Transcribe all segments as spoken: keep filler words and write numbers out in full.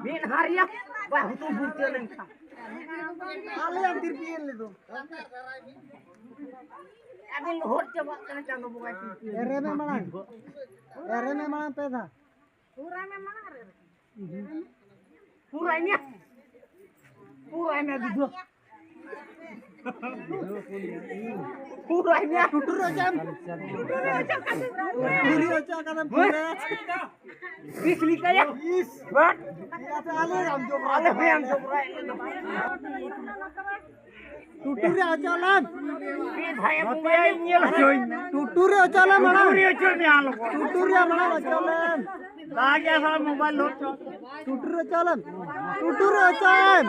ᱢᱤᱫ ᱦᱟᱨᱤᱭᱟ ᱵᱟ ᱦᱩᱛᱩᱢ ᱵᱩᱨᱛᱤ ᱞᱮᱱᱠᱷᱟᱱ᱾ ᱟᱞᱮᱭᱟᱜ ᱛᱤᱨᱯᱤᱭᱮᱱ ᱞᱮᱫᱚ᱾ ᱟᱹᱵᱤᱱ ᱦᱚᱲ ᱪᱟᱵᱟᱜ ᱠᱟᱱᱟ ᱪᱟᱸᱫᱚ ᱵᱚᱸᱜᱟᱭ ᱛᱤᱨᱯᱤᱭᱮᱱ᱾ ᱮᱨᱮ ᱢᱮ ᱢᱟᱲᱟᱝ᱾ ᱮᱨᱮ ᱢᱮ ᱢᱟᱲᱟᱝ ᱯᱮ ᱫᱷᱟᱣ᱾ ᱯᱩᱨᱟᱭ ᱢᱮ ᱢᱟᱲᱟᱝ ᱨᱮ᱾ ᱯᱩᱨᱟᱭ ᱢᱮ᱾ ᱯᱩᱨᱟᱭ ᱢᱮ ᱵᱤᱫᱷᱩ᱾ ᱯᱩᱨᱟᱭ ᱢᱮ᱾ ᱴᱩᱴᱩᱨ ᱚᱪᱟᱢ᱾ ᱴᱩᱴᱩᱨ ᱚᱪᱟ ᱠᱟᱫᱟᱢ ᱯᱩᱨᱟᱭ᱾ ᱵᱤᱥ ᱞᱤᱴᱟᱨ ᱭᱟ᱾ ᱤᱥ᱾ ᱵᱟᱴ᱾ ᱟᱞᱮ ᱦᱚᱸ ᱭᱟᱢ ᱡᱚᱵᱨᱟ᱾ ᱟᱞᱮ ᱦᱚᱸ ᱭᱟᱢ ᱡᱚᱵᱨᱟ᱾ ᱴᱩᱴᱩ ᱨᱮ ᱚᱪᱚᱜ ᱞᱮᱢ᱾ ᱵᱷᱟᱭ ᱵᱚᱸᱜᱟ ᱧᱮᱞ ᱦᱚᱪᱚᱧ ᱢᱮ᱾ ᱴᱩᱴᱩ ᱨᱮ ᱚᱪᱚᱜ ᱞᱮᱢ ᱢᱟᱲᱟᱝ᱾ ᱴᱩᱴᱩ ᱨᱮ ᱚᱪᱚᱜ ᱢᱮ ᱟᱞᱚ᱾ ᱴᱩᱴᱩ ᱨᱮ ᱢᱟᱲᱟᱝ ᱚᱪᱚᱜ ᱞᱮᱢ᱾ ᱫᱟᱜᱮ ᱥᱟᱞᱟ ᱢᱳᱵᱟᱭᱤᱞ ᱞᱳᱰ ᱪᱚ᱾ ᱴᱩᱴᱩ ᱨᱮ ᱚᱪᱚᱜ ᱞᱮᱢ᱾ ᱴᱩᱴᱩ ᱨᱮ ᱚᱪᱚᱜ ᱮᱢ᱾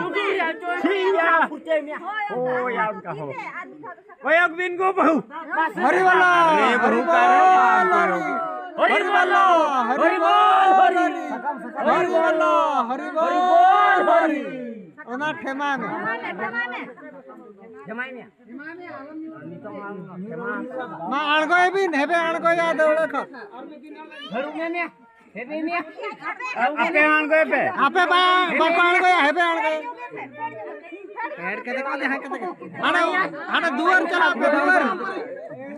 ᱴᱷᱤᱠ ᱜᱮᱭᱟ᱾ ᱦᱳᱭ, ᱟᱢ ᱠᱟ ᱦᱳ᱾ ᱠᱚᱭᱚᱜ ᱵᱤᱱ ᱜᱳ ᱵᱟᱹᱦᱩ᱾ ᱦᱚᱨᱤ ᱵᱚᱞ᱾ ᱦᱚᱨᱤ ᱵᱚᱞ᱾ ᱦᱚᱨᱤ ᱵᱚᱞ᱾ ᱦᱚᱨᱤ ᱵᱚᱞ᱾ ᱦᱚᱨᱤ ᱵᱚᱞ᱾ ᱦᱚᱨᱤ ᱵᱚᱞ᱾ ᱦᱚᱨᱤ ᱵᱚᱞ᱾ ᱦᱚᱨᱤ ᱵᱚᱞ᱾ ᱦᱚᱨᱤ᱾ ᱚᱱᱟ ᱴᱷᱮᱢᱟ ᱢᱮ᱾ ᱴᱷᱮᱢᱟᱭ ᱢᱮ᱾ ᱢᱟ ᱟᱬᱜᱚᱭ ᱵᱤᱱ, ᱦᱮᱵᱮ ᱟᱬᱜᱚᱭᱟ ᱫᱟᱹᱣᱲᱟᱹ ᱠᱷᱚᱱ᱾ ᱦᱟᱹᱲᱩᱵ ᱢᱮ ᱢᱮ᱾ ᱦᱮᱵᱮ ᱢᱮ᱾ ᱟᱯᱮ ᱟᱬᱜᱚᱭ ᱯᱮ᱾ ᱟᱯᱮ ᱵᱟ-, ᱵᱟᱠᱚ ᱟᱬᱜᱚᱭᱟ, ᱦᱮᱵᱮ ᱟᱬᱜᱚᱭᱟ᱾ ᱦᱟᱱᱮ, ᱦᱟᱱᱮ ᱫᱩᱣᱟᱹᱨ ᱪᱟᱞᱟᱜ ᱯᱮ, ᱫᱩᱣᱟᱹᱨ᱾